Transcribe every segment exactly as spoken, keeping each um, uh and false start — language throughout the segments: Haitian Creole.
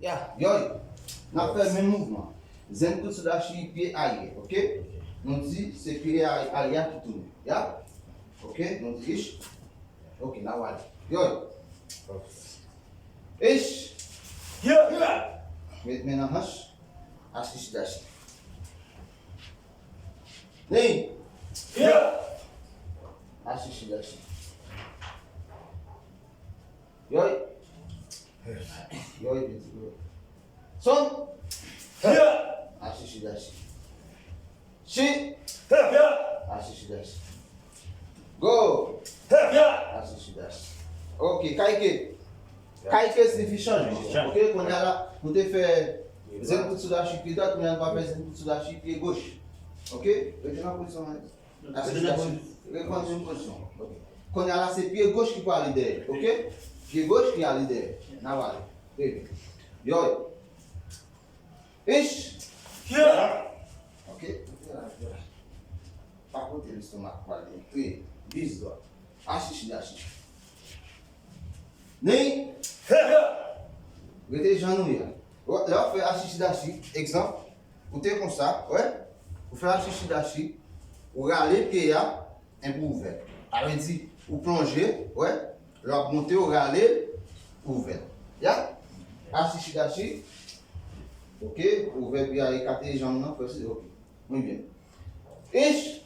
Ya, yoy. N ap fè menm mouvman. Zen kout sou dachi, pye aryè, oke? Nou di se pye aryè a ki tounen. Ya? Oke? Nou di ich. Oke, n a wale. Yoy. Ich. Met men nan hanch. Achichi dachi. Ni. Achichi dachi. Yoy. Yoy, piti yoy. Son. Achichi dachi. Chi. Achichi dachi. Go. Achichi dachi. Ok, kaike. Kaike siyifi chanje. Ok, kounye a la, nou te fè zen kout sou dachi pye dwat, kounye a nou va fè zen kout sou dachi pye goch. Ok? Rete nan pozisyon an. Achichi dachi. Rekontinye pozisyon. Ok. Kounye a la, se pye goch ki pou ale dèyè. Ok? Pye goch ki ale dèyè. N a wale. Trè byen. Yoy. Ich. Ok? Pa kote lestomak pral antre. Vis dwat. Achichi dachi. Ni. Rete jan nou ye a. Lè w ap fè achichi dachi, egzanp, ou te konsa, wè? Ou fè achichi dachi, ou rale pye a, enpi ouvè. Sa vle di, ou plonje, wè? Lè w ap monte, ou rale, ouvè. Ya? Achichi dachi. Ok, ouvè pye a, ekate janm nan, fè si, ok. Mwen byen. Ich.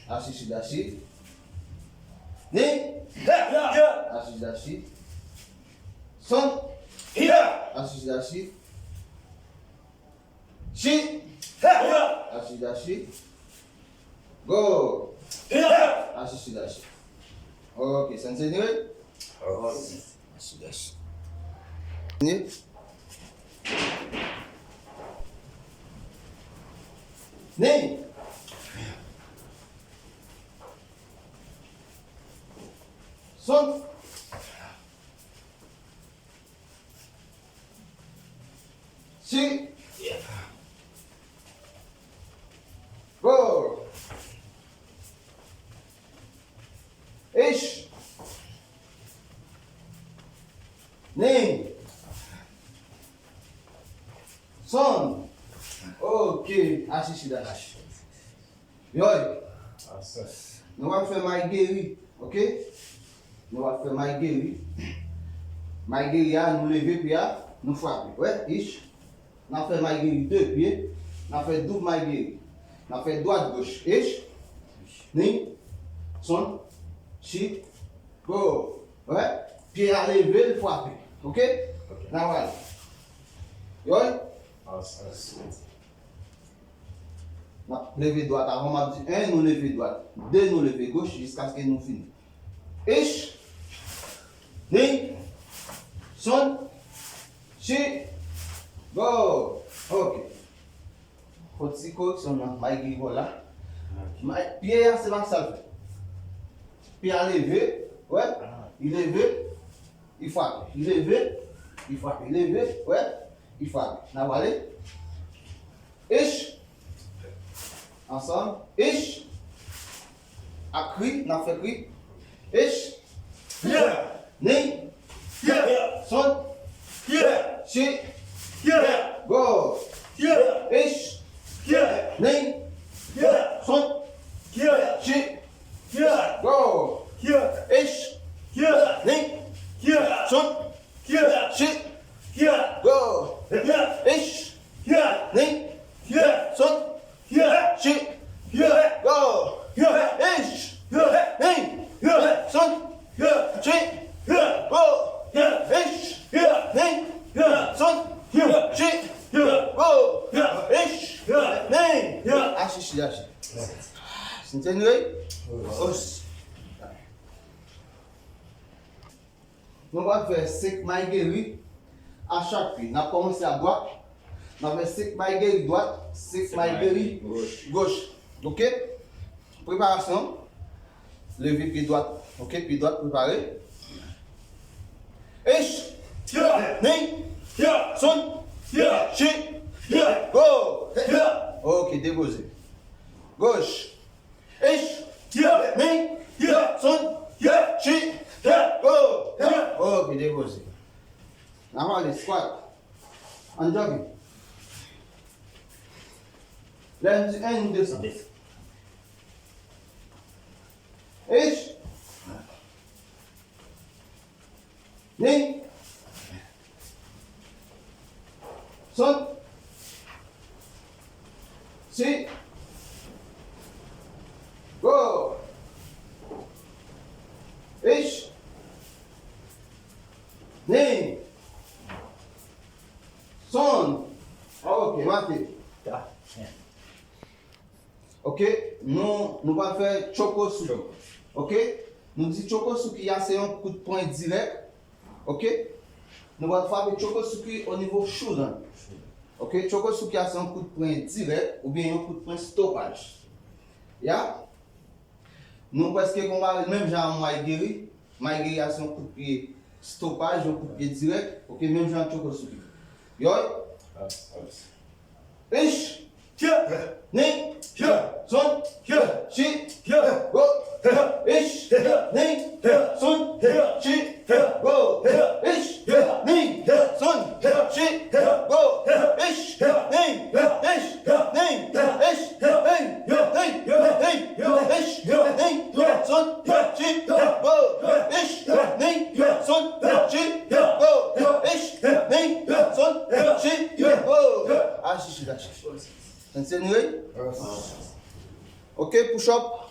Achichi dachi. Ni. Achichi dachi. Son. Achichi dachi. Chi. Achichi dachi. Go. Achichi dachi. Ok, sensei, anyway. Ok. Achichi dachi. Ni. Ni. Son. Chi. Go. Ich. Ni. Son. Ok. Achichi dachi. Yoy. Nou ap fè may geri, ok? Nou ap fè may geri. May geri a, nou leve pye a, nou frape. Wè, ich. N ap fè may geri de pye. N ap fè doub may geri. N ap fè dwat goch. Ich. Ni. Son. Chi. Go. Wè. Pye a leve, l frape. Ok? N a wale. Yoy. N ap leve dwat avan, m ap di en, nou leve dwat. De, nou leve goch, jiskaske nou fini. Ich. Ni. Son. Chi. Go. Ok. Fon ti koreksyon nan may geri la. May, pye a se pa sa l fè. Pye a leve, wè, li leve, li frape. Li leve, li frape. Li leve, wè, li frape. N a wale. Ich. Ansanm. Ich. Ak kri, n ap fè kri. Ich. Ni. Son. Chi. Go. Ich. Ni. Son. Chi. Go. Ich. Ni. Son. Chi. Go. Ich. Ni. Son. Chi. Go. Ich. Ni. Son. Chi. Go. Ich. Ni. Son. Chi. Go. Ich. Ni. Achichi, achichi. Sente nou? Os. Nou va fè senk may geri a chak pye. N ap kòmanse a dwat. N ap fè senk may geri dwat, senk may geri goch. Ok? Preparasyon. Leve pye dwat. Ok, pye dwat prepare. Ich. Ni. Son. Chi. Go. Ok, depoze. Goch. Ich. Ni. Son. Chi. Go. Ok, depoze. N N ap ale, squat. Ann jogging. Lè n di en, nou desann. Ish. Ni. Son. Si. Go. Ish. Ni. Son. Ok, mate. Ok, nou, nou pral fè Chokosuki. Ok, nou di Chokosuki a se yon kout pwen dirèk. Ok, nou pral frape Chokosuki o nivo Shodan. Ok, Chokosuki a se yon kout pwen dirèk oubyen yon kout pwen stopaj. Ya, nou prèske konpare l menm jan a Maigeri. Maigeri a se yon kout pye stopaj, yon kout pye dirèk. Ok, menm jan ak Chokosuki. Yoy. Ish. Ni. Son. Chi. Go. Ish. Ni. Son. Chi. Go. Ish. Ni. Son. Chi. Go. Ish. Ni. Ish. Ni. Ish. Ni. Ish. Ni. Son. Chi. Go. Ish. Ni. Son. Chi. Go. Ish. Ni. Son. Chi. Go. Achichi, achichi. Continue. Ok, push up.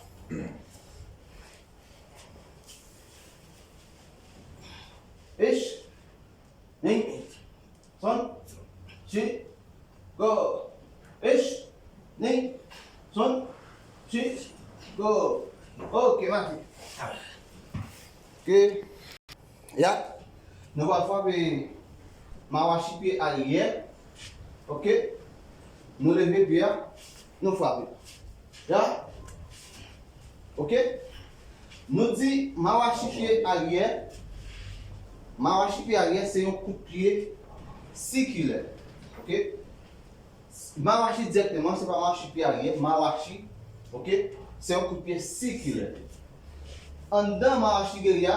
Ish. Ni. Son. Chi. Go. Ish. Ni. Son. Chi. Go. Ok, mate. Ok. Ya. Nou pral frape mawashi pye aryè. Ok. Nou leve pye a. Nou frape. Ya. Ok. Nou di mawashi pye aryè. Mawashi pye aryè se yon kout pye sikilè. Ok. Mawashi dirèkteman, se pa mawashi pye aryè, mawashi, ok, se yon kout pye sikilè. Anndan mawashi geri a,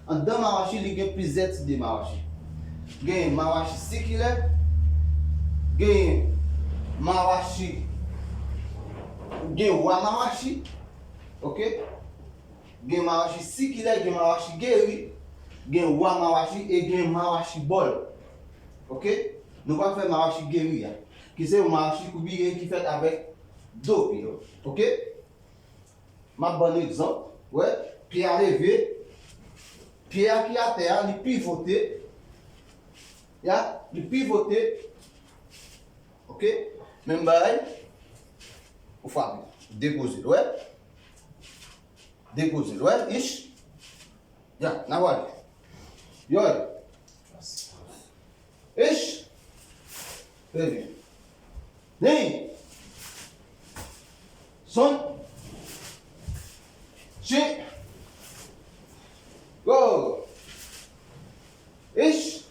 anndan mawashi, li gen plizyè tip de mawashi. Gen mawashi sikilè, gen mawashi, gen wa mawashi, ok? Gen mawashi sikilè, gen mawashi geri, gen wa mawashi e gen mawashi bòl. Ok? Nou pral fè mawashi geri a, ki se yon mawashi koubire ki fèt avèk do pye. Ok? M ap ban nou egzanp. Wè, pye a leve, pye a ki atè a, li pivote. Ya, li pivote. Ok? Menm bagay. Ou frape. Depoze l, wè. Depoze l, wè. Ish. Ya, n a wale. Yoy. Ish. Trè byen. Ni. Son. Chi. Go. Ish.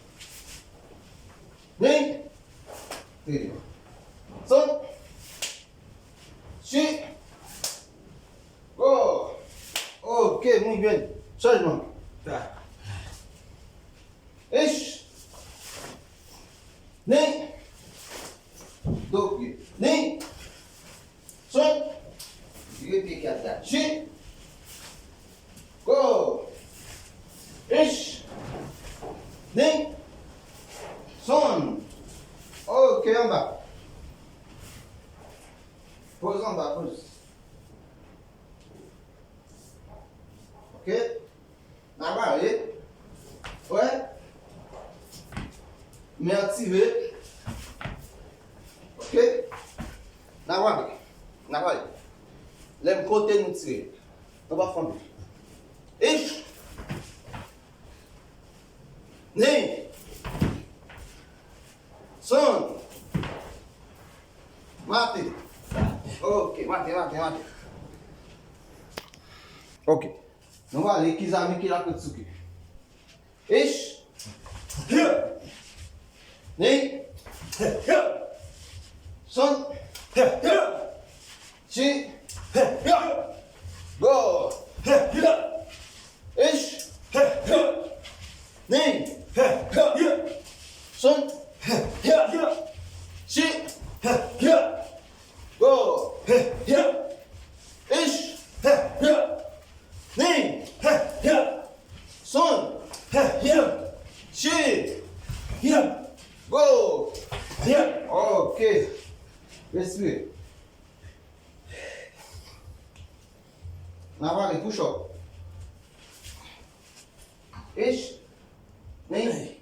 Ni. Trè byen. Son. Chi. Go. Ok, mwen jwenn. Chanjman. Ish. Ni. Do pye. Ni. Son. Vire pye ki atè a. Chi. Go. Ish. Ni. Son. Ok, anba. Poz anba, poz. Ok? N a bare. Wè? Men an tire. Ok? N a bare. N a bare. Lè m konte nou tire. Nou pa fè anpil. Ish! Ni! Son! Mate. Ok, mate, mate, mate. Ok. Nou pale Kizami ki lakòt souke. Ish. Ni. Son. Chi. Go. Ish. Ni. Son. Hya, hya. Shi. Hya, hya. Go. Hya, hya. Ish. Hya, hya. Ni. Hya, hya. Son. Hya, hya. Shi. Hya. Go. Hya. Ok. Respire. N ap ale, push up. Ish. Ni.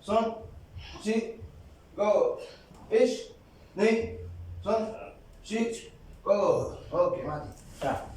Son. Shi. Go. Ish. Ni. Son. Shi. Go. Ok, mati. Sa.